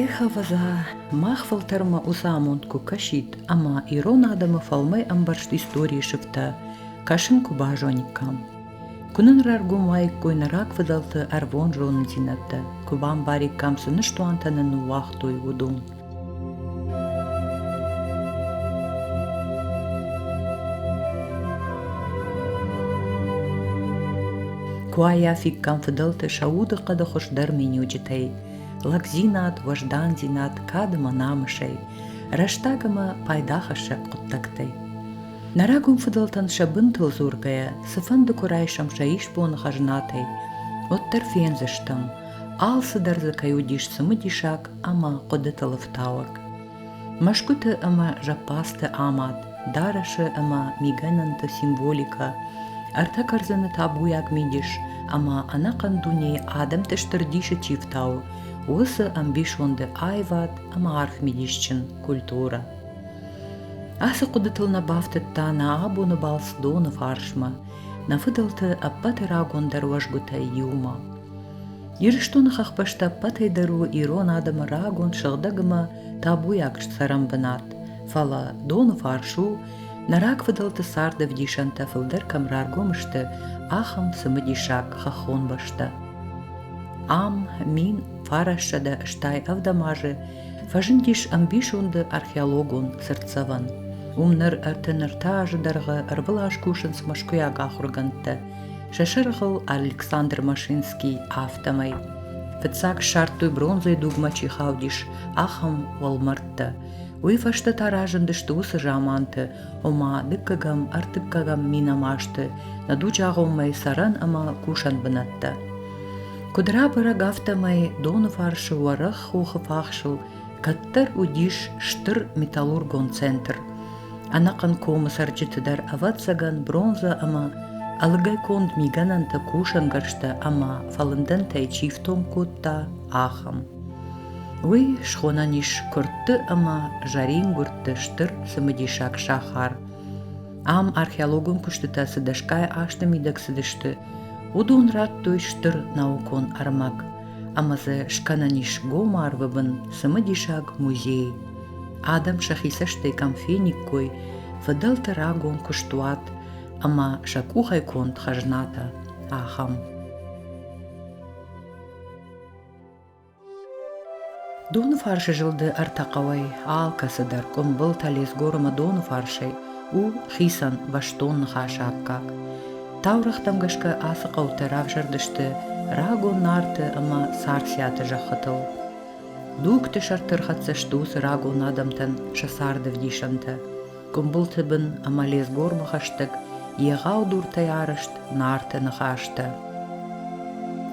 Эх, ӕвӕдза, мах фӕлтӕрмӕ уыцы амонд куы кӕсид ӕмӕ ирон адӕмы фӕлмӕй ӕмбӕрзт историйы сыфтӕ кӕсын куы базониккам. Куы нын раргом уаиккой нӕ рагфыдӕлты ӕрвон зонындзинӕдтӕ, куы бамбариккам, цы ныстуантӕ нын ныууагътой, уыдон. Куы аййафиккам фыдӕлты сӕ удыхъӕды хуыздӕр миниуджытӕй, лӕгдзинад, уӕздандзинад, кад ӕмӕ намысӕй, рӕстаг ӕмӕ пайдахӕссӕг хъуыддӕгтӕй. Нӕ рагон фыдӕлтӕн сӕ бынтыл дзургӕйӕ, цыфӕнды куы райсӕм сӕ исбоны хӕзнатӕй, уӕддӕр фендзыстӕм, алцыдӕр дзы кӕй уыдис цымыдисаг ӕмӕ хъуыдытыл ӕфтауӕг. Мӕсгуыты ӕмӕ зӕппадзты амад, дарӕсы ӕмӕ мигӕнӕнты символикӕ, ӕртӕ кӕрдзыны табуйаг мидис ӕмӕ ӕнӕхъӕн дунейы адӕмты стыр дисы чи фтауы, уыцы ӕмбисонды аивад ӕмӕ арф мидисджын культурӕ. Ацы хъуыдытыл нӕ бафтыдта нӕ абоны балц доны фарсмӕ, нӕ фыдӕлты ӕппӕты рагондӕр уӕзгуытӕй иумӕ. Ирыстоны хӕхбӕстӕ ӕппӕтӕй дӕр у ирон адӕмы рагон сыгъдӕг ӕмӕ табуйаг цӕрӕнбынат, фӕлӕ доны фарс у, нӕ рагфыдӕлты цардӕвдисӕнтӕ фылдӕр кӕм раргом сты, ахӕм цымыдисаг хӕххон бӕстӕ. Ам 1987 азы фӕзындис ӕмбисонды археологон цыртдзӕвӕн. Уым ныр 33 азы дӕргъы ӕрвылаз кусынц мӕскуыйаг ахуыргӕндтӕ, сӕ сӕргъыл Александр Машинский, афтӕмӕй. Фыццаг ссардтой бронзӕйы дугмӕ чи хаудис, ахӕм уӕлмӕрдтӕ. Уый фӕстӕ та разындысты уыцы заманты, ома дыккӕгӕм, ӕртыккӕгӕм минӕм азты нӕ дуджы агъоммӕйы цӕрӕн ӕмӕ кусӕн бынӕттӕ. Куыд рабӕрӕг, афтӕмӕй Доныфарсы уӕрӕх хохы фахсыл кӕддӕр уыдис стыр металлургон центр. Ӕнӕхъӕн комы цӕрджыты дӕр, ӕвӕццӕгӕн, бронзӕ ӕмӕ ӕлыгӕй конд мигӕнӕнтӕ, кусӕнгӕрзтӕ ӕмӕ фӕлындӕнтӕй чи ифтонг кодта, ахӕм. Уый схонӕн ис куырдты ӕмӕ зӕрингуырдты стыр цымыдисаг сахар. Ам археологон куыстытӕ цы дӕсгай азты мидӕг цыдысты, уыдон радтой стыр наукон ӕрмӕг, ӕмӕ дзы скӕнӕн ис гом арвы бын цымыдисаг музей. Адӕм сӕхи цӕстӕй кӕм фениккой фыдӕлты рагон куыстуат ӕмӕ сӕ къухӕй конд хӕзнатӕ, ахӕм. Доныфарсы зылды ӕртӕ хъӕуӕй алкӕцы дӕр Къуымбылтӕ, Лесгор ӕмӕ Доныфарсӕй у хицӕн бӕстон ныхасы аккаг. Таурӕгътӕм гӕсгӕ ацы хъӕутӕ равзӕрдысты рагон Нарты ӕмӕ Царциаты зӕххытыл. Дугты сӕрты ӕрхӕццӕ сты уыцы рагон адӕмтӕн сӕ царды ӕвдисӕнтӕ. Къуымбылты бын ӕмӕ Лесгормӕ хӕстӕг егъау дуртӕй арӕзт Нарты ныхӕстӕ.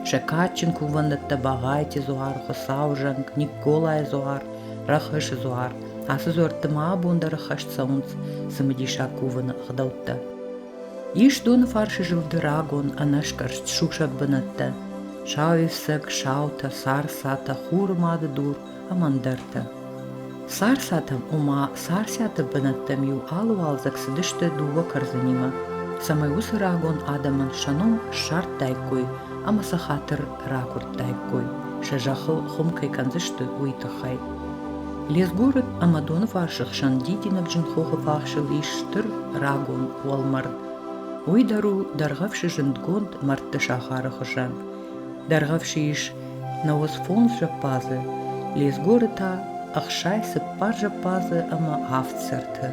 Сӕ кадджын кувӕндӕттӕ Багъайты дзуар, Хуыцаузӕнг, Никколайы дзуар, Рӕхысы дзуар. Ацы дзуӕртты ма абон дӕр ӕххӕст цӕуынц цымыдисаг кувыны ӕгъдӕуттӕ. Ис Доныфарсы зылды рагон ӕнӕсгӕрст сусӕг бынӕттӕ: Сауӕфцӕг, Саутӕ, Царцатӕ, Хуры мады дур ӕмӕ ӕндӕртӕ. Царцатӕм, ома Царциаты бынӕттӕм-иу алы уалдзӕг цыдысты дыууӕ кӕрдзынимӕ, цӕмӕй уыцы рагон адӕмӕн сӕ ном ссардтаиккой ӕмӕ сӕ хатыр ракуырдтаиккой, сӕ зӕххыл хуым кӕй кӕндзысты, уый тыххӕй. Лесгоры ӕмӕ Доныфарсы хсӕн дидинӕгджын хохы фахсыл ис стыр рагон уӕлмӕрд. Уый дӕр у Дӕргъӕвсы зындгонд мӕрдты сахары хуызӕн. Дӕргъӕвсы ис 95 зӕппадзы, Лесгоры та 64 зӕппадзы ӕмӕ авд сӕрты.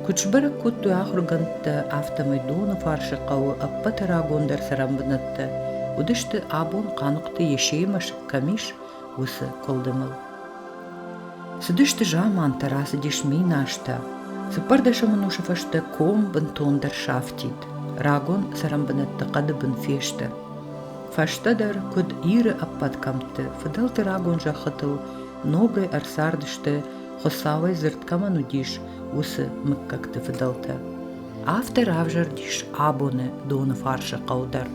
Куыд сбӕрӕг кодтой ахуыргӕндтӕ, афтӕмӕй Доныфарсы хъӕуы ӕппӕты рагондӕр цӕрӕнбынӕттӕ уыдысты абон Хъаныхъты Есейы мӕсыг кӕм ис, уыцы къуылдымыл. Цыдысты замантӕ, рацыдис миназтӕ. Цыппӕрдӕсӕм ӕнусы фӕстӕ ком бынтондӕр сафтид, рагон цӕрӕнбынӕтты хъӕды бын фесты. Фӕстӕдӕр, куыд Иры ӕппӕт кӕмтты, фыдӕлты рагон зӕххытыл ногӕй ӕрцардысты Хуыцауӕй дзырд кӕмӕн уыдис, уыцы мыггӕгты фыдӕлтӕ. Афтӕ равзӕрдис абоны Доныфарсы хъӕу дӕр.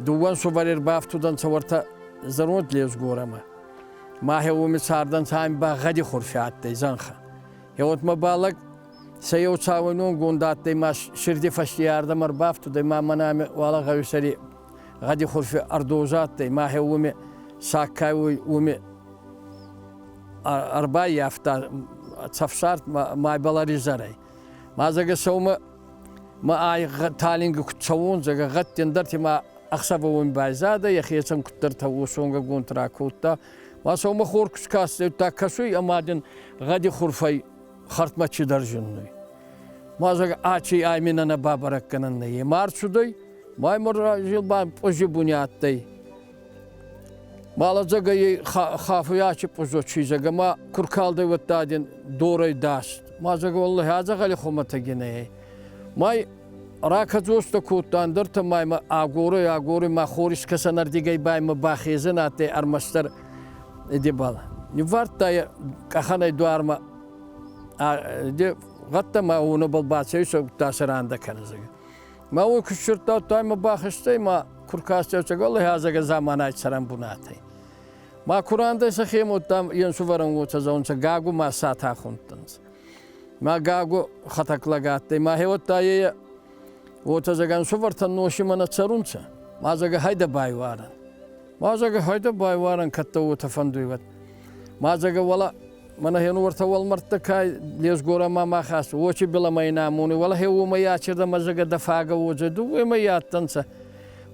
Дууӕ ӕнсувӕри ӕрбафтудӕнцӕ уӕртӕ зӕронд Лезгорӕмӕ. Мӕхе уоми цардӕнцӕ ами ба гъӕди хурфи адтӕй зӕнхӕ. Еуотмӕ ба лӕг Сӕ еу цауӕйнонгонд адтӕй ма сирди фӕсте ардӕмӕ ӕрбафтудӕй ма мӕнӕ ами уӕлӕ гъӕуисӕри гъӕди хурфи ӕрдозӕ адтӕй ма хе уоми саккай уоми ӕрбаййафта цӕфсарт ма ибӕл ӕризӕрӕй. Ма зӕгъгӕ сӕумӕ ма ай талинги куд цӕуон, зӕгъгӕ гъӕдти ӕндӕрти ма ӕхсӕвӕ уоми байзадӕй, ӕхецӕн куддӕртӕ уосонгӕгонд ракодта. Ма сӕумӕ хор ку скастӕй, удта кӕсуй ӕма дин гъӕди хурфӕй хӕрдмӕ чидӕр зиннуй. Ма зӕгъ, ачи айминӕ нӕ бабӕрӕг кӕнӕн нӕййе. Ма ӕрцудӕй, ма имӕ ба пъузи буни адтӕй. Ма лӕдзӕгӕй хафуй ачи пъузо чи зӕгъ, ма куркалдӕй уӕдта дин дорӕй даст. Ма зӕгъ, уӕллӕхи, адзӕгъӕли хумӕтӕги нӕй. Май ракӕдзостӕ кодта ӕндӕртӕ ма имӕ агорой, агорой, ма хорискӕсӕнӕрдигӕй ба имӕ бахезӕн адтӕй ӕрмӕстдӕр эдебал. Ниввардта къахӕнӕй дуармӕ гъӕдтӕ ма уонӕбӕл бацӕуй сӕ рандӕ кӕнӕ зӕгъ. Ма уой ку ссирдта, ма бахизтӕй ма ку ркастӕй, уӕллӕхи азӕгӕ заманай цӕрӕн бунатӕй. Ма ку рандӕй сӕхемӕ, удта е нсувӕрӕн уотӕ зӕгъунцӕ, Гагу ма сатӕ хундтӕнцӕ. Ма Гагу хӕтӕг адтӕй, ма хеуӕттӕ е уотӕ зӕгъ ӕнсувӕртӕн носимӕ нӕ цӕрунцӕ. Ма зӕгъ хайдӕ байуарӕн. Ма зӕгъ хайдӕ байуарӕн, кӕд дӕ уотӕ фӕндуй, уӕд. Ма зӕгъ уӕлӕ мӕнӕ хенувӕртӕ уӕлмӕрдтӕ ка лезгорӕ ма махас, уочи билӕмӕ ин амони, уӕлӕ хе уомӕй ачердӕмӕ зӕгъ дӕ фагӕ уодзӕй, дууемӕй адтӕнцӕ.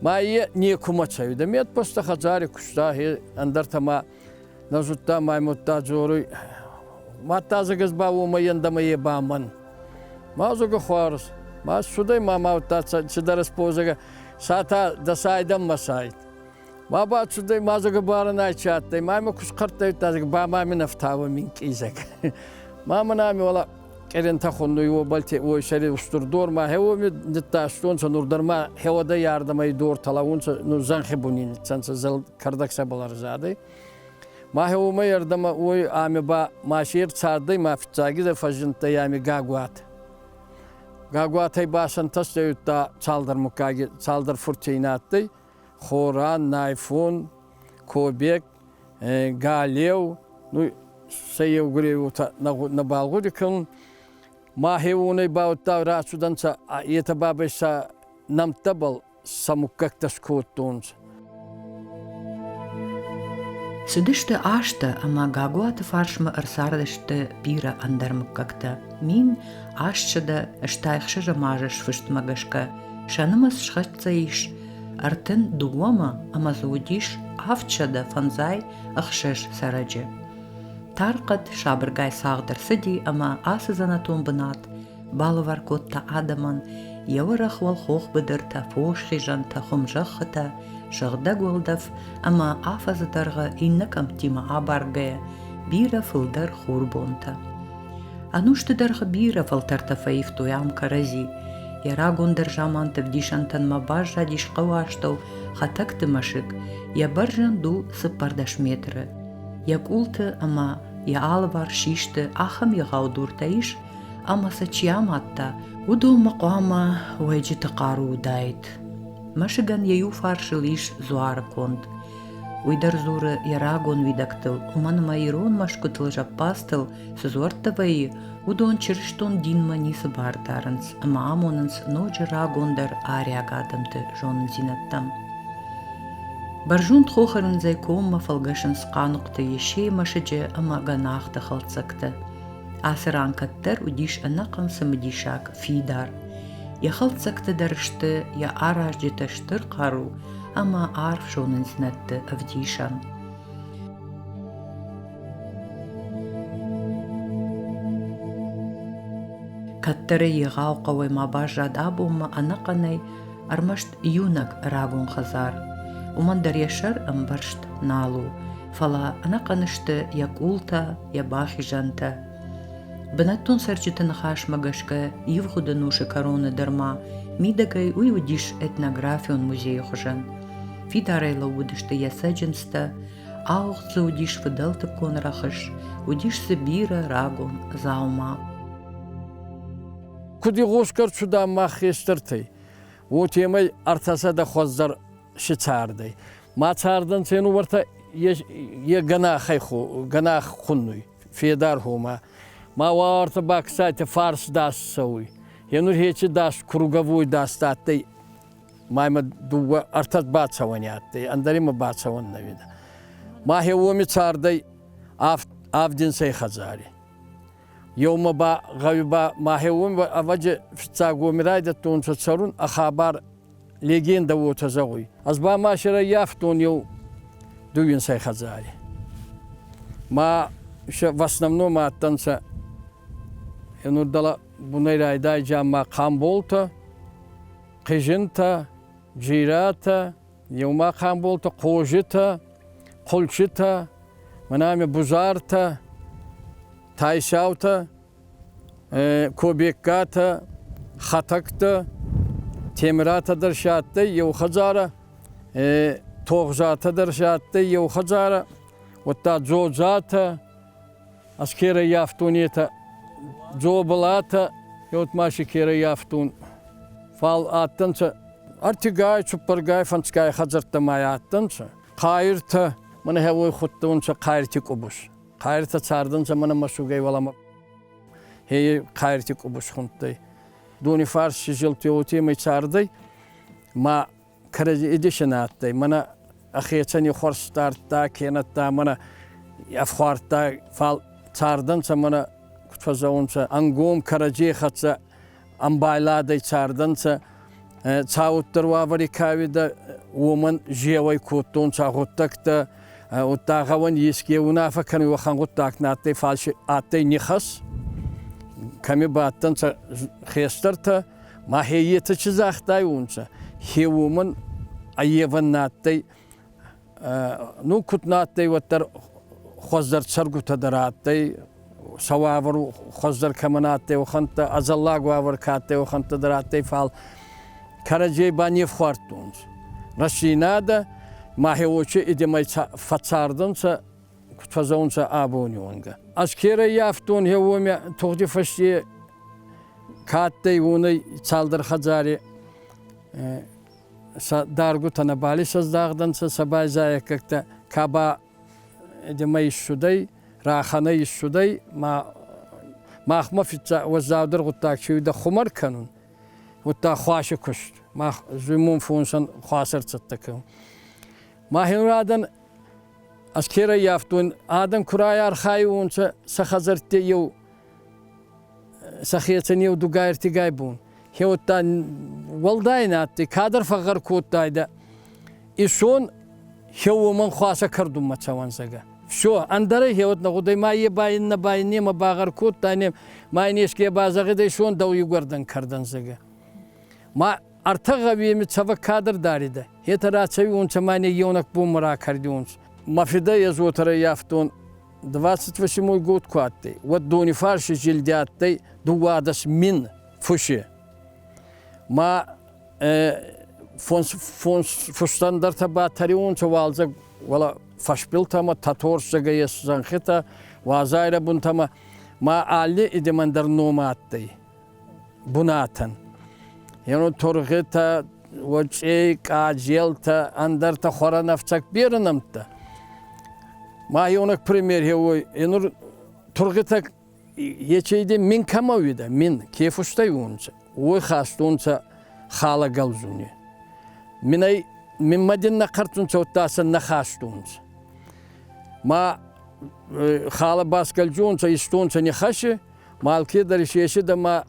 Ма е некумӕ цӕуидӕ. Медпостӕ хӕдзари куста, хе ӕндӕртӕ ма нӕ зудта, маймудта дзоруй. Мадта зӕгӕз ба уомӕй ӕндӕмӕ е ба мӕн. Ма зӕгӕ хуарз. Ма цудӕй ма ма цидӕр спозӕгӕ сата дӕ сайдӕн ма сайд. Ма бацудӕй, ма зӕгӕ барӕнӕй чи адтӕй, ма имӕ кусхъӕрттӕй ба ма мин ӕфтауӕ минкъий зӕг. Ма мӕн ами уӕлӕ къерентӕ хуннуй уобӕлти уой сӕри устур дор ма хеуоми ниттастонцӕ, нур дӕр ма хеуӕдӕй ардӕмӕ и дортӕ лӕуунцӕ, нур зӕнхи буни ниццӕнцӕ, зӕл кӕрдӕг сӕбӕл ӕрзадӕй. Ма хеуомӕй ардӕмӕ уой ами ба ма си ӕрцардӕй, ма фиццагидӕр фӕззиндтӕй ами Гагуат. Гагуатӕй ба сӕнтӕстӕй удта цалдӕр муггаги, цалдӕр фурти ин адтӕй. Хоран, Найфун, Кобек, Галеу, ну, сӕ еугурей уотӕ нӕбал гъуди кӕнун. Ма хеуонӕй баудта рацудӕнцӕ, етӕ бабӕй сӕ нӕмттӕбӕл сӕ муггӕгтӕ скодтонцӕ. Цыдысты азтӕ ӕмӕ Гагуаты фарсмӕ ӕрцардысты бирӕ ӕндӕр мыггӕгтӕ. 1886 азы сфыстмӕ гӕсгӕ сӕ нымӕц схӕццӕ ис 32-мӕ ӕмӕ дзы уыдис 756 цӕрӕджы. Тархъӕд сабыргай цагъд ӕрцыди ӕмӕ ацы дзӕнӕтон бынат балӕвар кодта адӕмӕн йӕ уӕрӕх уӕлхох быдыртӕ, фосхизӕнтӕ, хуымзӕххытӕ, сыгъдӕг уӕлдӕф ӕмӕ афӕдзы дӕргъы иннӕ кӕмттимӕ абаргӕйӕ бирӕ фылдӕр хурбонтӕ. Ӕнусты дӕргъы бирӕ фӕлтӕртӕ фӕивтой ам кӕрӕдзи. Йӕ рагондӕр заманты ӕвдисӕнтӕн ма баззадис хъӕуы астӕу Хӕтӕгты мӕсыг, йӕ бӕрзӕнд у 14 метры. Йӕ къулты ӕмӕ йӕ алыварс систы ахӕм егъау дуртӕ ис, ӕмӕ сӕ чи амадта, уыдонмӕ хъуамӕ уӕйджыты хъару уыдаид. Мӕсыгӕн йӕ иу фарсыл ис дзуары конд. Уый дӕр дзуры йӕ рагон уидӕгтыл, уымӕн ӕмӕ ирон мӕсгуытыл зӕппадзтыл цы дзуӕрттӕ вӕййы, уыдон чырыстон динмӕ ницы бар дарынц ӕмӕ амонынц ноджы рагондӕр ариаг адӕмты зонындзинӕдтӕм. Бӕрзонд хохы рындзӕй коммӕ фӕлгӕсынц Хъаныхъты Есейы мӕсыджы ӕмӕ гӕнахты хӕлддзӕгтӕ. Ацы ран кӕддӕр уыдис ӕнӕхъӕн цымыдисаг фидар. Йӕ хӕлддзӕгтӕ дӕр сты йӕ аразджытӕ стыр хъару ӕмӕ арф зонындзинӕдты ӕвдисӕн. Кӕддӕры егъау хъӕуӕй ма баззад абонмӕ ӕнӕхъӕнӕй ӕрмӕст иунӕг рагон хӕдзар. Уымӕн дӕр йӕ сӕр ӕмбӕрзт нал у, фӕлӕ ӕнӕхъӕн сты йӕ къултӕ, йӕ бахизӕнтӕ. Бынӕттон цӕрджыты ныхасмӕ гӕсгӕ ивгъуыд ӕнусы кӕроны дӕр ма мидӕгӕй уый уыдис этнографион музейы хуызӕн. Фидарӕй лӕууыдысты йӕ цӕджындзтӕ, ауыгъд дзы уыдис фыдӕлтыккон рӕхыс, уыдис дзы бирӕ рагон дзаума. Куд игъосгӕ рцудӕн мах хестӕртӕй, уотемӕй ӕртӕсӕдӕ хуӕздӕр си цардӕй. Ма цардӕнцӕ нувӕртӕ е гӕнахӕй гӕнах хуннуй, федар гъома. Ма уартӕ баксайте фарс даст цӕуй. Е нур хечи даст круговой даст адтӕй. Ма имӕ дууӕ ӕртӕ бацӕуӕни адтӕй, ӕндӕр имӕ бацӕуӕн нӕ уидӕ. Ма хе уоми цардӕй авдинсӕй хӕдзари. Еумӕ ба гъӕуи ба мӕхе уоми ӕвӕдзи фиццаг уоми райдӕдтонцӕ цӕрун, а хабар легендӕ уотӕ зӕгъуй. Ӕз ба ма се рӕййафтон еу дууинсӕй хӕдзари. Ма в основном адтӕнцӕ нур дӕлӕ бунӕй райдайджа ма Хъамболтӕ, Хъизинтӕ, Джиратӕ, еума Хъамболтӕ, Хъозитӕ, Хъулчитӕ, мӕнӕ Бузартӕ, Тайсаутӕ, Кобеккатӕ, Хӕтӕгтӕ, Темиратӕ дӕр си адтӕй еу хӕдзарӕ, Тогъзатӕ дӕр си адтӕй еу хӕдзарӕ, уӕдта Дзодзатӕ, ӕз ке раййафтон етӕ, Дзоболатӕ, еут ма си ке раййафтон. Фал адтӕнцӕ ӕртигай, цуппӕргай, фӕндзгай хӕдзӕрттӕ ма адтӕнцӕ. Хъайиртӕ, мӕнӕ уой худтонцӕ Хъайирти къубус. Хъайиртӕ цардӕнцӕ мӕнӕ мӕсугӕй уӕлӕмӕ. Хе Хъайирти къубус хундтӕй. Донифарси зилти уотемӕй цардӕй, ма кӕрӕдзи идесӕн адтӕй. Мӕнӕ ӕхецӕни хуӕрз дардта, кенӕдта мӕнӕ ӕфхуардта, фал цардӕнцӕ мӕнӕ куд фӕззӕгъунцӕ, ӕнгом кӕрӕдзей хӕццӕ ӕмбайладӕй цардӕнцӕ. Цауддӕр уавӕри ка уидӕ, уомӕн зеуӕй кодтонцӕ гъуддӕгтӕ, удта гъӕуӕн еске унаффӕ кӕнуй уӕхӕн гъуддаг нӕ адтӕй, фал си адтӕй нихӕс, кӕми бадтӕнцӕ хестӕртӕ, ма хе етӕ чи загътайуонцӕ, хе уомӕн ӕййевӕн нӕ адтӕй, ну куд нӕ адтӕй, уӕддӕр хуӕздӕр цӕргутӕ дӕр адтӕй, сӕ уавӕр хуӕздӕр кӕмӕн адтӕй, уӕхӕнттӕ, ӕдзӕллаг уавӕр ка адтӕй, уӕхӕнттӕ дӕр адтӕй, фал кӕрӕдзей ба не фхуардтонцӕ. Рӕстдзийнадӕ мӕхе уочи идемӕй фӕццардӕнцӕ, куд фӕззӕунцӕ абони уӕнгӕ. Ӕз ке раййафтон, гье уоми тугъди фӕсте ка адтӕй, уонӕй цалдӕр хӕдзари сӕ даргутӕ нӕбал исӕздагъдӕнцӕ, сӕ байзайӕггӕгтӕ ка ба идемӕ иссудӕй, рахӕнӕй иссудӕй, ма махмӕ фиццаг уӕззаудӕр гъуддаг чи уидӕ хумӕр кӕнун, удта хуаси куст. Мах зуймон фонсӕн хуасӕ ӕрцӕттӕ кӕнун. Махе адӕн ӕз ке раййафтон, адӕн ку райархайуонцӕ сӕ хӕдзӕртти еу сӕхецӕн еу дугай-ӕртигай бон. Хеуӕттӕ уӕлдай нӕ адтӕй, кадӕр фӕгъгъӕр кодтайдӕ. Исон хеуомӕн хуасӕ кӕрдунмӕ цӕуӕн, зӕгъгӕ. Все, ӕндӕрӕй хеуӕт нӕ гъудӕй, ма е ба иннӕ ба иннемӕ багъӕр кодта, не ма ин еске ба зӕгъидӕ, исон дӕу игуӕрдӕн кӕрдӕн, зӕгъгӕ. Ма ӕртӕ гъӕуеми цӕвӕг кадӕр даридӕ. Етӕ рацӕуионцӕ ма не еунӕг бонмӕ ракӕрдиуонцӕ. Мӕ фидӕ ӕз уотӕ раййафтон, 28 год ку адтӕй, уӕд Донифарси зилди адтӕй 12 000 фуси. Ма фустӕндӕртӕ ба тӕриунцӕ уалдзӕг уӕлӕ фӕсбилтӕмӕ, Таторсзӕгӕ ес зӕнхитӕ, Уазайрӕ бунтӕмӕ. Ма алли идемӕн дӕр ном адтӕй бунатӕн. Ену тургъитӕ, уочъей, къаджелтӕ, ӕндӕртӕ хуӕрӕнӕфцӕг берӕ нӕмттӕ. Ма еунӕг пример хеуой, енур тургъитӕ ечейде мин кӕмӕ уидӕ, мин ке фустӕй унцӕ, уой хастонцӕ халӕ гӕлдзуни. Минӕй минмӕ дин нӕ хъӕртунцӕ, удта сӕ нӕ хастонцӕ. Ма халӕ басгӕлдзунцӕ, истонцӕ нихӕси, ма алкедӕр исесидӕ ма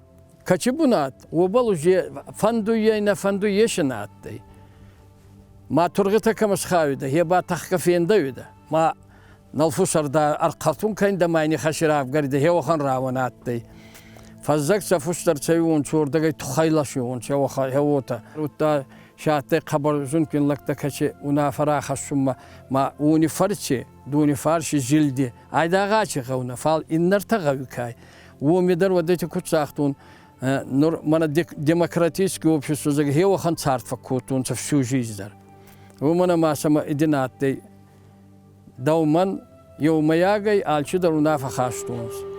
кӕци бунат, уобӕл уже фӕндуй нӕ фӕндуй есе нӕ адтӕй. Ма тургъитӕ кӕмӕ схауидӕ, хе ба тӕхгӕ фендӕуидӕ. Ма нӕлфус ӕрхъӕртун кӕнидӕ ма нихӕси равгӕридӕ, хе уӕхӕн рауӕн адтӕй. Фӕззӕг сӕ фустӕр цӕуиуонцӕ уордӕгӕй туххӕй ласиуонцӕ хе уотӕ. Удта си адтӕй хъӕбӕр зундгин лӕгтӕ, кӕци унаффӕ рахӕссунмӕ ма уони фӕрци Донифарси зилди айдагъ аци гъӕу нӕ, фал иннӕртӕ гъӕуи кай. Уоми дӕр уӕдӕйти куд загътон, нур мӕнӕ демократический общество зӕгъ хе уӕхӕн цард фӕккодтонцӕ всю жизнь дӕр. Уомӕн ӕма сӕмӕ идин адтӕй дӕумӕн еумӕйагӕй алчидӕр унаффӕ хастонцӕ.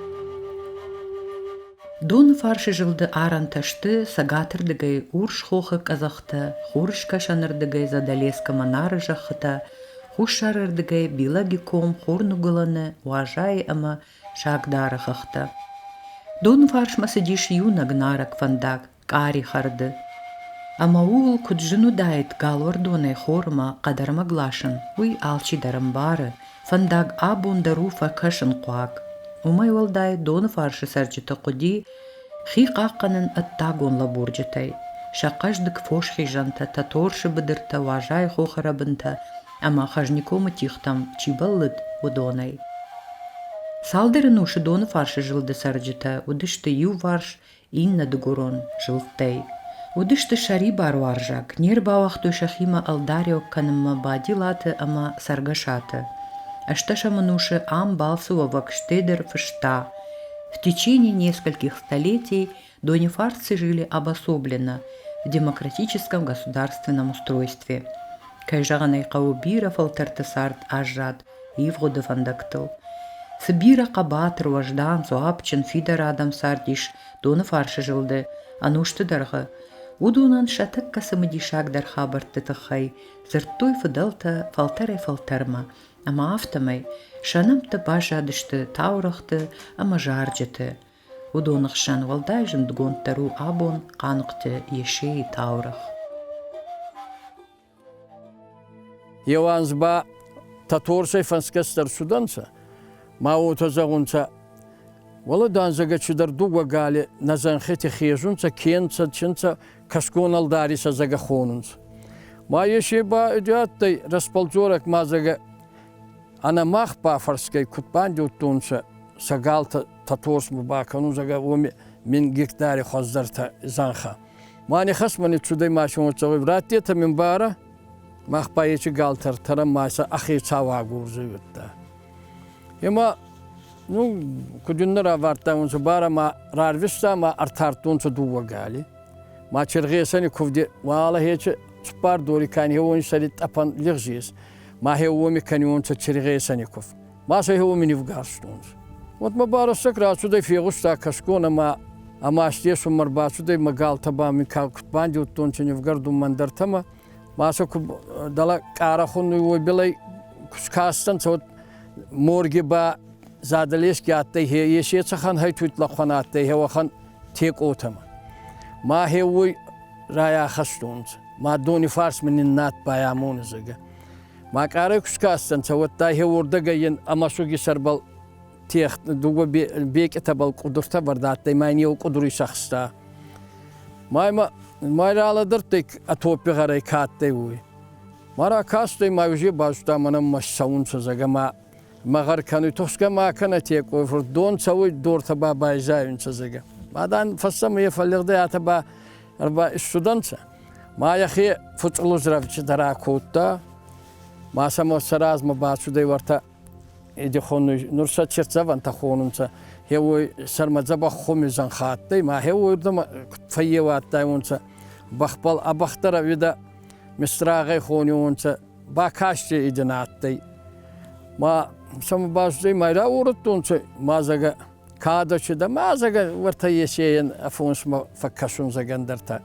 Доныфарсы зылды арӕнтӕ сты цӕгатырдыгӕй Урс хохы къӕдзӕхтӕ, хурыскӕсӕнырдыгӕй Задӕлескы Монары зӕххытӕ, хуссарырдыгӕй Билаги ком, Хурныгуылӕны, Уазайы ӕмӕ Сагдары хӕхтӕ. Доныфарсмӕ цыдис иунӕг нарӕг фӕндаг къари хӕрды. Ӕмӕ ууыл куыд зын уыдаид галуӕрдонӕй хормӕ хъӕдӕрмӕг ласын, уый алчидӕр ӕмбары, фӕндаг абон дӕр у фӕкӕсынхъуаг. Уымӕй уӕлдай Доныфарсы цӕрджыты хъуыди хи хъахъхъӕнын ӕддагон лӕбурджытӕй. Сӕ хъӕздыг фосхизӕнтӕ, Тӕторсы быдыртӕ, Уазайы хохы рӕбынтӕ ӕмӕ Хӕзникомы тигътӕм чи бӕллыд, уыдонӕй. Цалдӕр ӕнусы Доныфарсы зылды цӕрджытӕ уыдысты иуварс иннӕ дыгурон зылдтӕй. Уыдысты сӕрибаруарзаг, не рбауагътой сӕхимӕ ӕлдариуӕг кӕнынмӕ Бадилаты ӕмӕ Цӕргӕсаты. Ӕстӕсӕм ӕнусы ам балцы уӕвӕг Штедер фыста: В течение нескольких столетий донифарцы жили обособленно в демократическом государственном устройстве. Кӕй зӕгъын ӕй хъӕуы, бирӕ фӕлтӕрты цард аззад ивгъуыды фӕндӕгтыл. Цы бирӕ хъӕбатыр, уӕздан, дзуапджын, фидар адӕм цардис Доныфарсы зылды ӕнусты дӕргъы, уыдонӕн сӕ тӕккӕ цымыдисагдӕр хабӕртты тыххӕй дзырдтой фыдӕлтӕ фӕлтӕрӕй-фӕлтӕрмӕ ӕмӕ афтӕмӕй сӕ нӕмттӕ баззадысты таурӕгъты ӕмӕ зарджыты. Уыдоны хсӕн уӕлдай зындгонддӕр у абон Хъаныхъты Есейы таурӕгъ. Еу анз ба Тӕторсӕй фӕнсгӕстӕр цудӕнцӕ, ма уотӕ зӕгъунцӕ, уӕлӕ данзӕгӕ чидӕр дууӕ гали нӕ зӕнхити хезунцӕ, ке нцӕ, чи нцӕ, кӕсгон ӕлдари сӕ зӕгӕ хонунцӕ. Ма есе ба адтӕй располдзорӕг ма зӕгӕ ӕнӕ мах бафӕрсгӕй куд бандиудтонцӕ сӕ галтӕ Тӕторсмӕ бакӕнун, зӕгӕ уоми мин гектари хуӕздӕртӕ зӕнхӕ. Ма нихӕсмӕ ниццудӕй машинӕ цӕуй, раттетӕ мин барӕ, мах ба ечи галтӕ ӕртӕрӕн ма сӕ ӕхецау агурдзиудта. Ема, ну, куд ин нӕ равардтайуонцӕ барӕ ма рарвиста ма ӕртардтонцӕ дууӕ гали. Ма Чергъесӕни кувди уӕлӕ хечи цуппар дори кӕнеуони сӕри тъӕпӕн лигъз ес, ма хе уоми кӕниуонцӕ Чергъесӕни кув. Ма сӕ уоми нивгарстонцӕ. Уӕд мӕ барӕстӕг рацудӕй, фегъуста кӕсгон ӕма ӕма ӕстесунмӕ ӕрбацудӕй, мӕ галтӕ ба мин куд бандиудтонцӕ нивгӕрдунмӕ ӕндӕртӕмӕ. Ма сӕ ку дӕлӕ къарӕ хуннуй уой билӕй ку скастӕнцӕ, уӕд морги ба Задӕлески адтӕй, хе есе цӕхӕн хӕйтуйт лӕхъуӕн адтӕй, хе уӕхӕн текъотӕмӕ. Ма хе уой райахӕстонцӕ. Ма дони фарсмӕ нин над байамоны, зӕгъгӕ. Ма къарӕй ку скастӕнцӕ, уӕдта хе уордӕгӕй ин ӕ мӕсуги сӕрбӕл дууӕ бекъетӕбӕл къудуртӕ вӕрд адтӕй, ма ин еу къудур исӕхста. Ма имӕ ма ралӕдӕрдтӕй ӕ топпи гъӕрӕй ка адтӕй, уой. Ма ракастӕй, ма уже базудта, мӕнӕн ма ссӕунцӕ, зӕгъгӕ, ма мӕ гъӕр кӕнуй, тухсгӕ ма кӕнӕ текъой фурт, дон цӕуй, дортӕ ба байзайунцӕ, зӕгъгӕ. Ма дан фӕстӕмӕ е фӕллигъдӕй, атӕ ба ӕрба иссудӕнцӕ. Ма йӕхе фуцълуз рӕвдзитӕ ракодта, ма сӕмӕ сӕ размӕ бацудӕй уӕртӕ иди хонуй, нур сӕ черцӕвӕнтӕ хонунцӕ, хеуой сӕрмӕ дзӕбӕх хуми зӕнхӕ адтӕй, ма хеуойрдӕмӕ фӕййеу адтайуонцӕ бӕхбӕл, а бӕх дӕр ӕвидӕ мистрагъӕй хониуонцӕ, бакасти идин адтӕй. Ма сӕмӕ бацудӕй, ма рауорӕдтонцӕ, ма зӕгӕ кадӕ чи дӕ, ма зӕгӕ уӕртӕ Есейӕн ӕ фонсмӕ фӕккӕсун зӕгӕ ӕндӕртӕ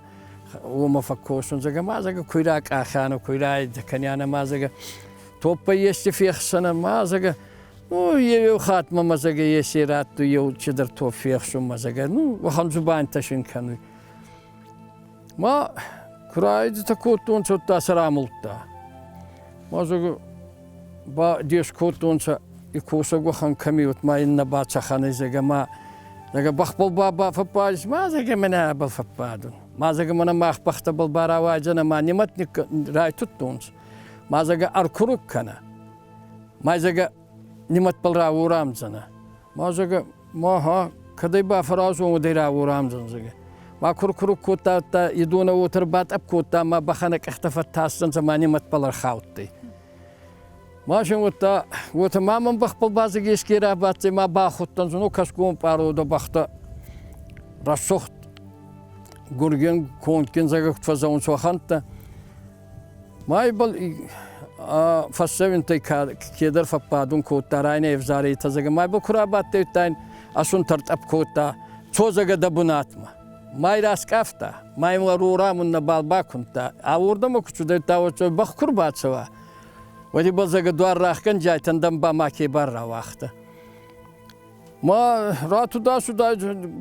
уомӕ фӕккосун зӕгӕ, ма зӕгӕ куй ракъахӕнӕ, куй райдӕ ма зӕгӕ топпӕй ести фехсӕнӕ, ма зӕгӕ ну, еу хатт мӕмӕ зӕгӕ Есе раттуй еу чидӕр топ фехсун, ма зӕгӕ, ну, уӕхӕн дзубантӕ син кӕнуй. Ма ку райдитӕ кодтонцӕ, удта сӕ рамулдта. Ма зӕгӕ ба дес кодтонцӕ и косӕг уӕхӕн кӕми уӕд ма иннӕ ба цӕхӕнӕй зӕгӕ ма зӕгӕ бӕхбӕл ба ба фӕппадис ма зӕгӕ мӕнӕ фӕппадун ма зӕгӕ мӕнӕ мах бӕхтӕбӕл ба рауайдзӕнӕ ма нимӕт райтудтонцӕ ма зӕгӕ ӕркурук кӕнӕ ма зӕгӕ нимӕтбӕл рауорамдзӕнӕ ма зӕгӕ ма ха кӕдӕй бафӕразон уӕдӕй рауорамдзӕн зӕгӕ ма кур-курук кодта идонӕ уотӕ батъӕпп кодта ма бӕхӕн ӕ къӕхтӕ фӕттасдзӕнцӕ ма нимӕтбӕл ӕрхаудтӕй. Машин уодта, уотӕ ма мӕн бӕхбӕл базӕг еске рабадтӕй, ма бахудтӕн, ну кӕсгон пъародӕ бӕхтӕ рӕсугъд гурген кондгин зӕгӕгт фӕзӕунцӕ уӕхӕнттӕ. Ма ибӕл фӕсзӕуинтӕй кедӕр фӕббадун кодта, райнӕ ӕвзарейтӕ зӕгӕ, ма ибӕл ку рабадтӕй, асун тӕртъӕпп кодта, цо зӕгӕ дӕ бунатмӕ. Ма й раскъафта, ма ин уорамун нӕбал бакумдта. А уордӕмӕ ку цудӕй, бӕх ку рбацӕуа, уӕд ибӕл зӕгӕ дуар рахгӕнджайтӕн ба ма ке бар рауагъта. Ма ратудасудай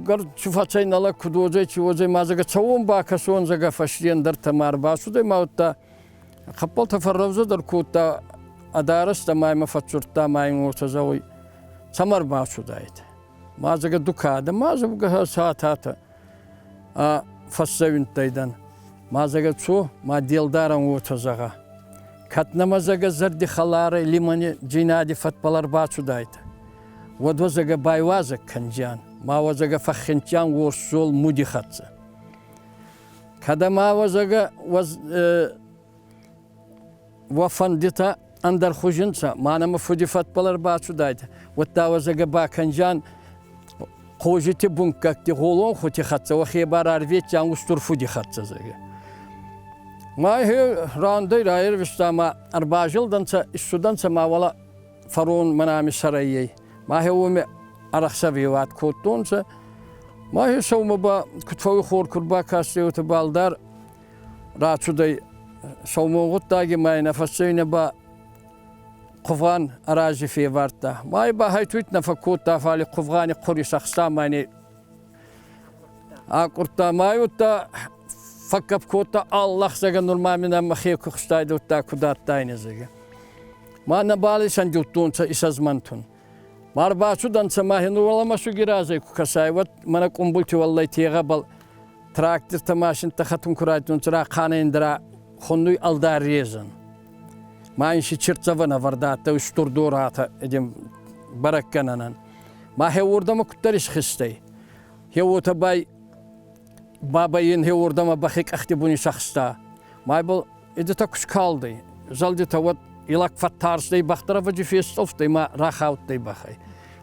гӕр чи фӕцӕй нӕлӕг куд уодзӕй, чи уодзӕй, ма зӕгӕ цӕуон бакӕсон, зӕгӕ фӕсте ӕндӕртӕ ма ӕрбацудӕй, ма удта хъӕппӕлтӕ фӕррӕвдзӕдӕр кодта ӕдарӕстӕ ма имӕ фӕдздзурдта, ма ин уотӕ зӕгъуй, цӕмӕ ӕрбацудайтӕ? Ма зӕгӕ дукадӕ, ма зӕгӕ сататӕ фӕссӕуинттӕй дӕн. Ма зӕгӕ цо, ма делдарӕн уотӕ зӕгъӕ. Кӕд нӕмӕ зӕгӕ зӕрди хӕларӕй лимӕни джийнади фӕдбӕл ӕрбацудайтӕ, уӕд уӕ зӕгӕ байуазӕг кӕнджиан, ма уӕ зӕгӕ фӕххинтиан уорсзол муди хӕццӕ. Кӕд ӕма уӕ зӕгӕ уӕ фӕндитӕ ӕндӕр хузи нцӕ, ма нӕмӕ фуди фӕдбӕл ӕрбацудайтӕ, уӕдта уӕ зӕгӕ бакӕнджиан хъозити бунккӕгти гъолон хути хӕццӕ уӕхе бар арветиан устур фуди хӕццӕ зӕгӕ. Ма хе рандӕй раервиста ма ӕрбазилдӕнцӕ, иссудӕнцӕ ма уӕлӕ фарон мӕнӕ сӕрӕййӕй. Ма хе уоми ӕрӕхсӕвеуат кодтонцӕ. Ма хе сӕумӕ ба куд фӕууй хор куд бакастӕй, уотӕ балдар рацудӕй сӕумон гъуддаги ма ин ӕ фӕсцӕуинӕ ба хъувгъан арази февардта. Ма ба хайтуйт нӕ фӕккодта, фал хъувгъани хъури сӕхста ма ин акъурдта ма удта фӕккӕп кодта Аллах зӕгӕ нур ма мин ӕма хе кухстайдӕ удта куд адтайнӕ зӕгӕ. Ма нӕбал исӕндиудтонцӕ исӕзмӕнтун. Ма рбацудӕнцӕ ма хе нур мӕсуги разӕй ку кӕсай, уӕд мӕнӕ къумбулти уӕллӕй тегъӕбӕл трактиртӕ, машинтӕ хӕтун ку райдӕдтонцӕ, рахъанӕндӕра хуннуй ӕлдар резӕн. Ма ин си чиртдзӕвӕн ӕвӕрд адтӕй устур доратӕ бӕрӕггӕнӕнӕн. Ма хе уордӕмӕ куддӕр исхизтӕй. Хе уотӕ бай бабай ин хе уордӕмӕ бӕхи къӕхти буни сахста. Ма ибӕл идетӕ ку скалдӕй, зӕлдитӕ уӕд илӕг фӕттарстӕй, бӕхтӕрӕвӕджи фестъӕлфтӕй ма рахаудтӕй бӕхӕй.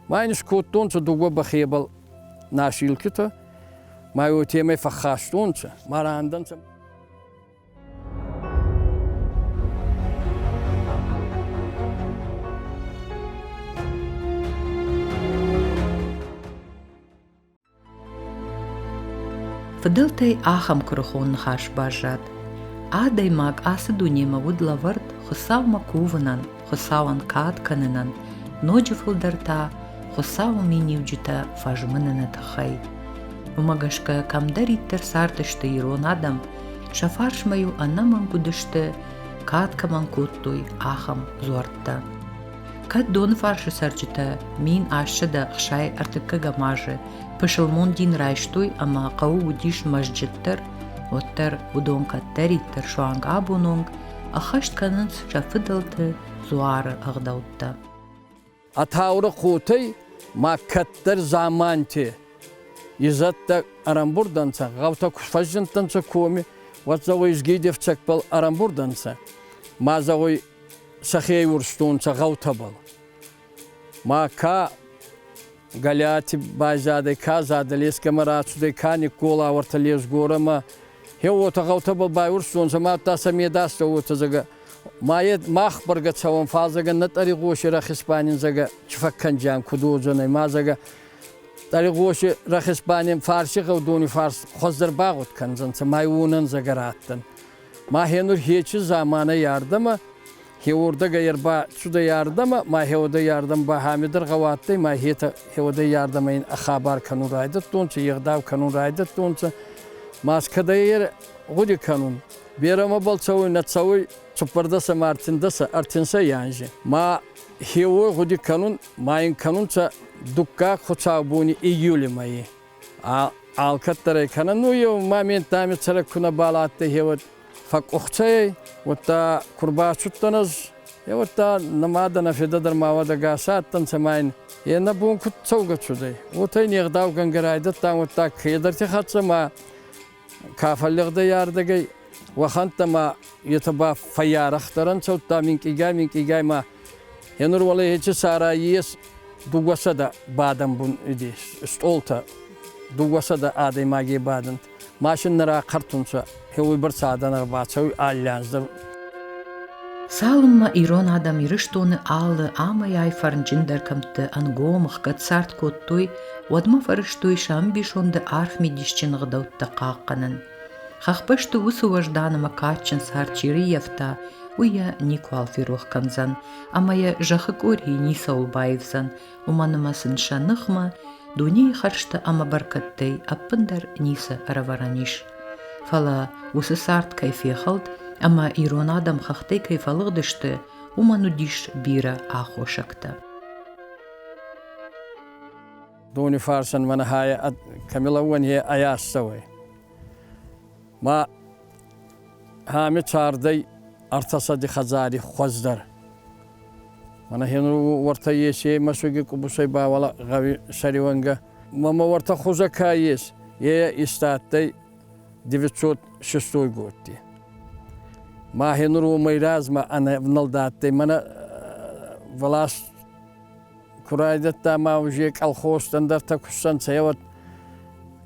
Ма ин скодтонцӕ дууӕ бӕхебӕл насилкитӕ, ма уотемӕй фӕххастонцӕ, ма рандӕнцӕ. Фыдӕлтӕй ахӕм куырыхон ныхас баззад: Адӕймаг ацы дунемӕ уыд лӕвӕрд Хуыцаумӕ кувынӕн, Хуыцауӕн кад кӕнынӕн, ноджы фылдӕр та Хуыцауы миниуджытӕ фӕзмыныны тыххӕй. Уымӕ гӕсгӕ кӕмдӕриддӕр цардысты ирон адӕм, сӕ фарсмӕ-иу ӕнӕмӕнг уыдысты, кад кӕмӕн кодтой, ахӕм дзуӕрттӕ. Кӕд Доныфарсы цӕрджытӕ 1863 азы пысылмон дин райстой ӕмӕ хъӕуы уыдис мӕзджыт дӕр, уӕддӕр уыдон кӕддӕриддӕр суанг абон онг ӕххӕст кӕнынц сӕ фыдӕлты дзуары ӕгъдӕуттӕ. А таурӕхъотӕй ма кӕддӕр заманти изӕдтӕ ӕрӕмбурд ӕнцӕ, гъӕутӕ ку фӕззиндтӕнцӕ коми, уӕд зӕгъуй изгиди ӕфцӕгбӕл ӕрӕмбурд ӕнцӕ. Ма зӕгъуй сӕхе урстонцӕ гъӕутӕбӕл. Ма ка Галиати байзадӕй, ка Задӕлескӕмӕ рацудӕй, ка Никкола уӕртӕ Лезгорӕмӕ. Хе уотӕ гъӕутӕбӕл байурстонцӕ, ма ӕдта сӕ медастӕ уотӕ зӕгӕ. Ма е мах бӕргӕ цӕуӕн, фал зӕгӕ нӕ тъӕригъоси рахесбанин зӕгӕ чи фӕккӕнджиан куд уодзӕнӕй, ма зӕгӕ тъӕригъоси рахесбанин фарси гъӕудони фарс хуӕздӕр багъуд кӕндзӕнцӕ, ма уонӕн зӕгӕ раттӕн. Ма хенур хечи заманай ардӕмӕ, хеуордӕгӕй ӕрбацудӕй ардӕмӕ, ма хеуодӕй ардӕм ба Хамидӕр гъӕуадтӕй, ма хетӕ хеуодӕй ардӕмӕ ин хабар кӕнун райдӕдтонцӕ, егъдау кӕнун райдӕдтонцӕ. Ма скӕдӕй гъуди кӕнун, берӕ мӕбӕл цӕуй, нӕ цӕуй, цуппӕрдӕсӕ ма ӕртиндӕсӕ, ӕртинсӕй анзи. Ма хеуой гъуди кӕнун, ма ин кӕнунцӕ дуккаг хуцаубони июли мӕйи. Алкӕддӕр ӕй кӕнӕн. Ну, еу момент дами цӕрӕг ку нӕбал адтӕй, хеуӕд фӕкъухцӕй, уӕдта ку рбацудтӕн ӕз, е уӕдта нӕ мадӕ, нӕ федӕ дӕр ма уӕд ӕгас адтӕнцӕ ма ин е нӕ бон куд цӕугӕ цудӕй. Уотӕ ин егъдаугӕнгӕ райдӕдтан, уӕдта кедӕрти хӕццӕ ма ка фӕллигъдӕй ардӕгӕй, уӕхӕнттӕ ма етӕ ба фӕййарӕхдӕр ӕнцӕ, удта минкъийгай-минкъийгай ма енур уӕле ечи сарайи ес 200 бадӕн бун иди стъолтӕ, 200 адӕймаги бадӕнт. Машин рахъӕртунцӕ, хеуйбӕрцӕ адӕн ӕрбацӕуй алли анз дӕр. Цалынмӕ ирон адӕм Ирыстоны алы амӕй-ай фӕрнджындӕр кӕмтты ӕнгом ӕхгӕд цард кодтой, уӕдмӕ фӕрӕзтой сӕ ӕмбисонды арф мидисджын ӕгъдӕуттӕ хъахъхъӕнын. Хӕхбӕсты уыцы уӕздан ӕмӕ кадджын цард чи рыййӕфта, уый йӕ никуал ферох кӕндзӕн ӕмӕ йӕ зӕххы къорийы ницӕуыл баивдзӕн, уымӕн ӕмӕ сын сӕ ныхмӕ дунейы хӕрзтӕ ӕмӕ бӕркӕдтӕй ӕппындӕр ницы ӕрӕвӕрӕн ис. Фӕлӕ уыцы цард кӕй фехӕлд ӕмӕ ирон адӕм хӕхтӕй кӕй фӕлыгъдысты, уымӕн уыдис бирӕ аххосӕгтӕ. Дони фарсӕн мӕнӕ хай кӕми лӕууӕн, е ӕй Ма ами цардӕй ӕртӕсӕди хӕдзари хуӕздӕр. Мӕнӕ хенур уӕртӕ ес, е мӕсуги къубусӕй бауала гъӕуи сӕриуӕнгӕ. Мама уӕртӕ хузӕ ка ес, е истадтӕй 906 годти. Ма хенур уомӕй размӕ ӕнӕвналд адтӕй. Мӕнӕ власть ку райдӕдта ма уже колхозтӕн дӕртӕ кустӕнцӕ, еуӕд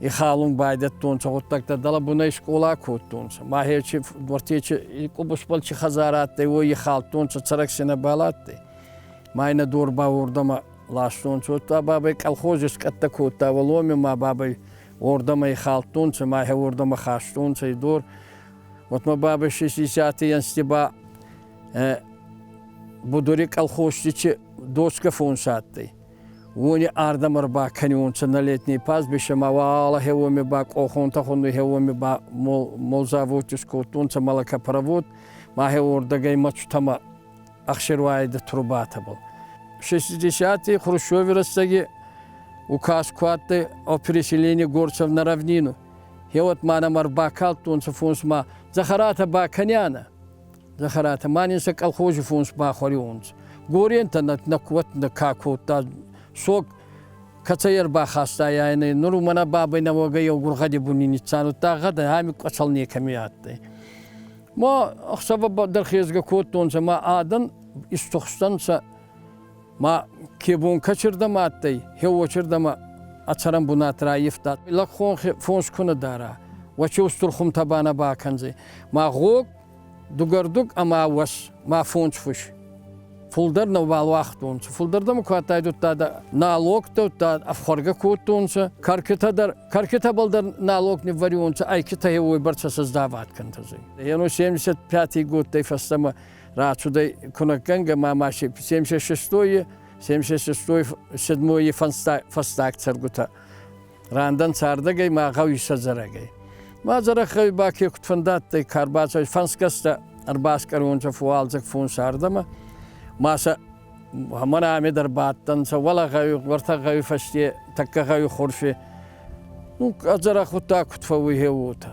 ихалун байдӕдтонцӕ гъуддӕгтӕ, дӕлӕ бунӕй скъола кодтонцӕ. Ма хечи уӕртечи къубусбӕл чи хӕдзарӕ адтӕй, уой ихалдтонцӕ, цӕрӕг си нӕбал адтӕй. Ма ин дор ба уордӕмӕ ластонцӕ. Уӕдта бабӕй колхоз искъӕттӕ кодта, уӕломи ма бабӕй уордӕмӕ ихалдтонцӕ, ма хе уордӕмӕ хастонцӕ и дор. Вот ма бабӕй шестидесяти ӕнзти ба будури колхозти доска фонс адтӕй. Уони ардӕм ӕрбакӕниуонцӕ на летний пастбище ма уала хеуоми ба къохонтӕ хунуй хеуоми ба молзаводти скодтонцӕ молокопровод, ма хеуордӕгӕй мӕцутӕмӕ ӕхсеруайдӕ трубатӕбӕл. 60-ти Хрущеви рӕстӕги указ ку адтӕй о переселении горцев на равнину. Хеуӕт ма нӕм ӕрбакалдтонцӕ фонс ма дзӕхӕратӕ бакӕнианӕ. Дзӕхӕратӕ ма нин сӕ колхози фонс бахуӕриуонцӕ. Горентӕ нӕ куӕт нӕ ка кодта, сог кӕцӕй ӕрбахастайайнӕ, нур мӕнӕ бабӕй нӕуӕгӕй еугур гъӕди буни ниццанудта, гъӕдӕ ами къуӕцӕл некӕми адтӕй. Ма ӕхсӕвӕ дӕр хезгӕ кодтонцӕ, ма адӕн истухстӕнцӕ, ма ке бон кӕцирдӕмӕ адтӕй, хеуочирдӕмӕ ӕ цӕрӕн бунат раййивта. Лӕг хонхи фонс ку нӕ дара, уӕчи устур хумтӕ ба нӕ бакӕндзӕй. Ма гъог дугӕрдуг ӕма уӕс ма фонс фус. Фулдӕр нӕбал уагътонцӕ. Фулдӕр дӕмӕ ку адтайдудта налогтӕ, удта ӕфхуӕргӕ кодтонцӕ. Кӕркитӕ дӕр, кӕркитӕбӕл дӕр налог ниввӕриуонцӕ, ӕйкитӕ уойбӕрцӕ создавать кӕнтӕ. Ену 75 годтӕй фӕстӕмӕ рацудӕй кунӕггӕнгӕ ма ма 76-й, 76-й, 7-й фӕстаг цӕргутӕ рандӕн цардӕгӕй ма гъӕуи сӕдзӕрӕгӕй. Ма дзӕрӕхӕй ба ке куд фӕндадтӕй, ка рбацӕуй фӕнсгӕстӕ ӕрбаскъӕруонцӕ фуалдзӕг фонс ардӕмӕ, ма сӕ мӕнӕ ами дӕр бадтӕнцӕ, уӕлӕ гъӕуи, уӕртӕ гъӕуи фӕсте, тӕккӕ гъӕуи хурфи. Ну, ӕдзӕрӕх гъуддаг куд фӕууй, гье уотӕ.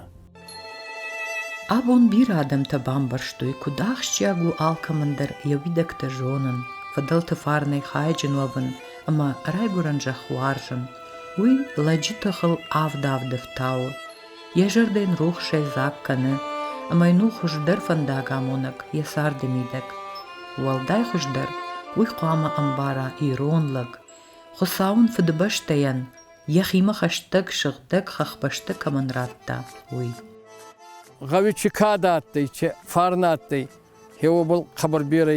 Абон бирӕ адӕмтӕ бамбӕрстой, куыд ахсджиаг у алкӕмӕн дӕр йӕ уидӕгтӕ зонын, фыдӕлты фарнӕй хайджын уӕвын ӕмӕ райгуырӕн зӕхх уарзын. Уый лӕджы тыхыл авд-авды фтауы, йӕ зӕрдӕ йын рухсӕй дзаг кӕны ӕмӕ йын у хуыздӕр фӕндагамонӕг йӕ царды мидӕг. Уӕлдай хуыздӕр уый хъуамӕ ӕмбара ирон лӕг, Хуыцау ын Фыдыбӕстӕйӕн йӕхимӕ хӕстӕг сыгъдӕг хӕхбӕстӕ кӕмӕн радта, уый. Гъӕуи чи кадӕ адтӕй, чи фарнӕ адтӕй, хеуобӕл хъӕбӕр берӕ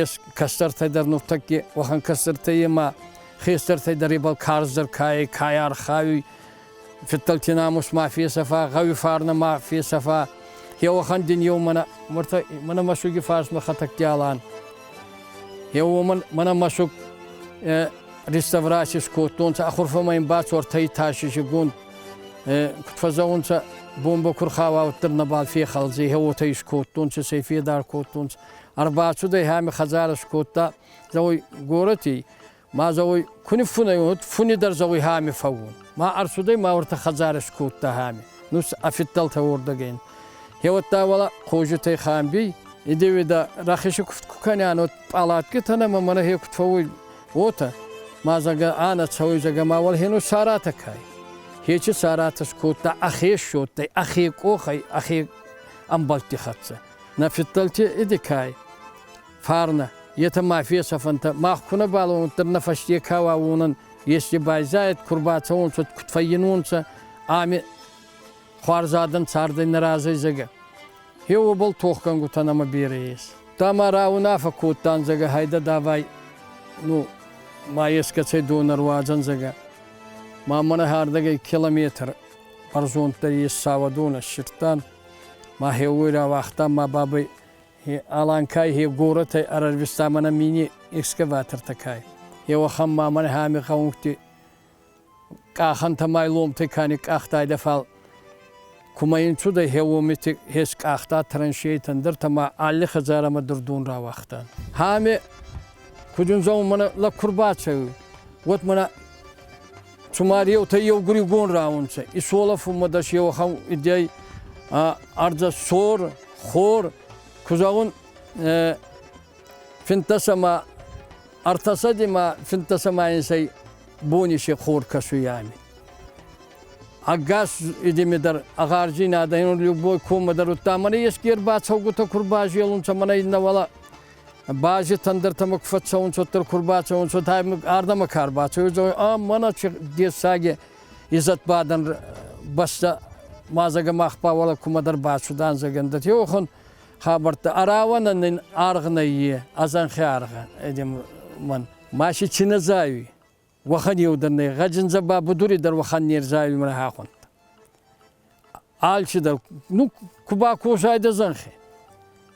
ес кӕстӕртӕй дӕр нуртӕкки уӕхӕн кӕстӕртӕй ӕма хестӕртӕй дӕр ибӕл карздӕр ка ӕй, ка архайуй, фидтӕлти намус ма фесӕфа, гъӕуи фарнӕ ма фесӕфа. Хеуӕхӕн дин еу мӕнӕ мӕнӕ мӕсуги фарсмӕ хӕтӕгти Алан. Еу мӕнӕ мӕсуг реставраци скодтонцӕ, ахурфӕмӕ ин бацортӕй тасисигонд куд фӕзӕгъунцӕ, бомбӕ ку рхауа, уӕддӕр нӕбал фехӕлдзӕй, уотӕ искодтонцӕ, сӕ федар кодтонцӕ. Ӕрбацудӕй ами хӕдзарӕ скодта, зӕгъуй, горӕти, ма зӕгъуй, ку ниффунӕй уод, фуни дӕр зӕгъуй ами фӕуун. Ма ӕрцудӕй ма уӕртӕ хӕдзарӕ скодта ами. Ну, ӕ фиддӕлтӕ уордӕгӕй. Хеуӕттӕ уӕлӕ Хъожитӕй Хамбий, идеуидӕ рахеси куфт ку кӕниан, уӕд пъалаткитӕ нӕмӕ мӕнӕ хе куд фӕууй, уотӕ. Ма зӕгъгӕ, ӕнӕ цӕуй, зӕгъгӕ, ма уӕл хену саратӕ кай. Хечи саратӕ скодта ӕхе ссодтӕй, ӕхе къохӕй, ӕхе ӕмбӕлтти хӕццӕ. Нӕ фиддӕлти иди кай, фарнӕ, етӕ ма фесӕфӕнтӕ, мах ку нӕ балӕуӕнтӕ, нӕ фӕсте ка уа, уонӕн ести байзайӕд, ку рбацӕуонцӕ, куд фӕййинонцӕ, ами хуарз адӕм цардӕй нӕ разӕй зӕгӕ. Хе уобӕл тохгӕнгутӕ нӕмӕ берӕ ес. Та ма раунаффӕ кодтан, зӕгӕ, хайдӕ давай, ну, ма ескӕцӕй дон ӕруадзӕн, зӕгӕ. Ма мӕнӕ ардӕгӕй километр. Бӕрзонддӕр ес сауӕдонӕ ссирдтан, ма хеуой рауагътан, ма бабӕй Аланкай хе горӕтӕй ӕрӕрвиста мӕнӕ мини экскаватортӕ кай. Еуӕхӕн ма мӕнӕ ами гъӕунгти къахӕнтӕ майломтӕй ка никъкъахтайдӕ, фал кумӕ ин цудӕй хеуомити хес къахта траншейтӕ, ӕндӕртӕ ма алли хӕдзарӕмӕ дӕр дон рауагътан. Хами куд ин зӕгъун, мӕнӕ лӕг ку рбацӕуй, уӕд мӕнӕ цума реутӕ еугуригон раунцӕ. Исуолӕфунмӕ дӕс еуӕхӕн идей ӕрдзӕ сор, хор, ку зӕгъун, финддӕсӕмӕ ӕртӕсӕдемӕ финддӕсӕмӕ инсӕй бони се хор кӕсуй ами. Ӕгас идеме дӕр агъарзийнадӕ любой коммӕ дӕр удта мӕнӕ еске ӕрбацӕугутӕ ку рбазелунцӕ, мӕнӕ иннӕ бази тӕндӕртӕмӕ ку фӕццӕунцӕ, уӕддӕр ку рбацӕунцӕ, ардӕмӕ ка рбацӕуй, а мӕнӕ дессаги изӕдбадӕн бӕстӕ ма зӕгӕ мах ба уӕлӕ кумӕдӕр бацудан зӕгӕн дӕт еуӕхӕн хабӕрттӕ арауӕнӕн нин аргъ нӕййе, ӕзӕнхи аргъ эдем мӕн. Ма си чи нӕ зайуй, уӕхӕн еу дӕр нӕй. Гъӕджиндзӕ ба будури дӕр уӕхӕн не рзайуй мӕ хахунт. Алчидӕр, ну, ку бакосайдӕ зӕнхи.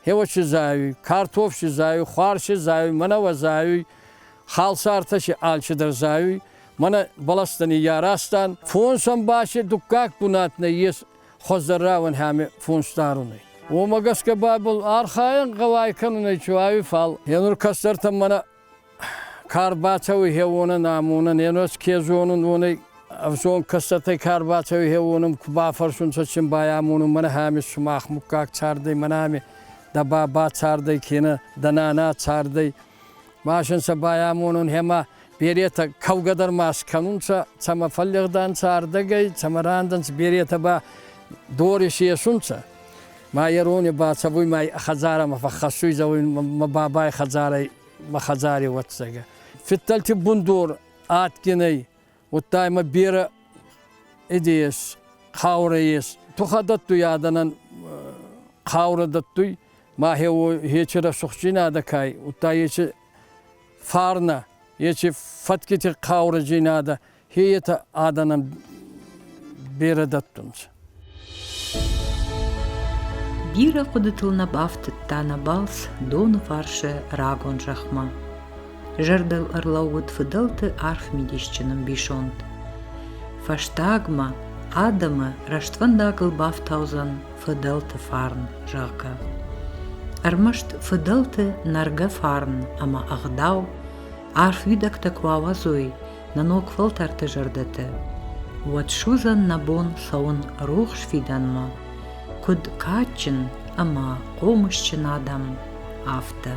Хеуа си зайуй, картоф си зайуй, хуар си зайуй, мӕнӕуӕ зайуй, халсартӕ си алчидӕр зайуй. Мӕнӕ бӕлӕстӕ ниййаразтан. Фонсӕн ба си дуккаг бунат нӕййес хуӕздӕр рауӕн хӕми фонс дарунӕй. Уомӕ гӕсгӕ ба архайӕн гъӕуай кӕнунӕй чуайуй, фал енур кӕстӕртӕн мӕнӕ ка рбацӕуй хеуонӕн амонӕн, енос ке зонун, уонӕй ӕвзонг кӕстӕртӕй ка рбацӕуй хеуонӕн ку бафӕрсунцӕ, чин байамонун, мӕнӕ хӕми сумах муггаг цардӕй, мӕнӕ ами дӕ баба цардӕй, кенӕ дӕ нана цардӕй. Машин сӕ байамонун хема беретӕ кӕугӕ дӕр ма скӕнунцӕ, цӕмӕ фӕллигъдӕнцӕ ардӕгӕй, цӕмӕ рандӕнцӕ, беретӕ ба дори сесунцӕ. Ма ерони бацӕвуй, ма хӕдзарӕмӕ фӕххӕссуй, зӕгъуй, мӕ бабай хӕдзарӕй мӕ хӕдзари уӕццӕгӕ. Фидтӕлти бундор адгин ӕй, удта имӕ берӕ идея ес, хъаурӕ ес. Тухӕ дӕттуй адӕнӕн, хъаурӕ дӕттуй, ма хечи рӕсугъддзийнадӕ кай, удта ечи фарнӕ, ечи фӕткити хъаурӕдзийнадӕ, хе етӕ адӕнӕн берӕ дӕттунцӕ. Бирӕ хъуыдытыл нӕ бафтыдта нӕ балц Доныфарсы рагон зӕхмӕ. Зӕрдыл ӕрлӕууыд фыдӕлты арф мидисджын ӕмбисонд. Фӕстагмӕ адӕмы рӕствӕндагыл бафтаудзӕн фыдӕлты фарн, зӕгъгӕ. Ӕрмӕст фыдӕлты нӕргӕ фарн ӕмӕ ӕгъдау арф уидӕгтӕ куы ауадзой нӕ ног фӕлтӕрты зӕрдӕты, уӕд суыдзӕн нӕ бон цӕуын рухс фидӕнмӕ, куыд кадджын ӕмӕ хъомысджын адӕм, афтӕ.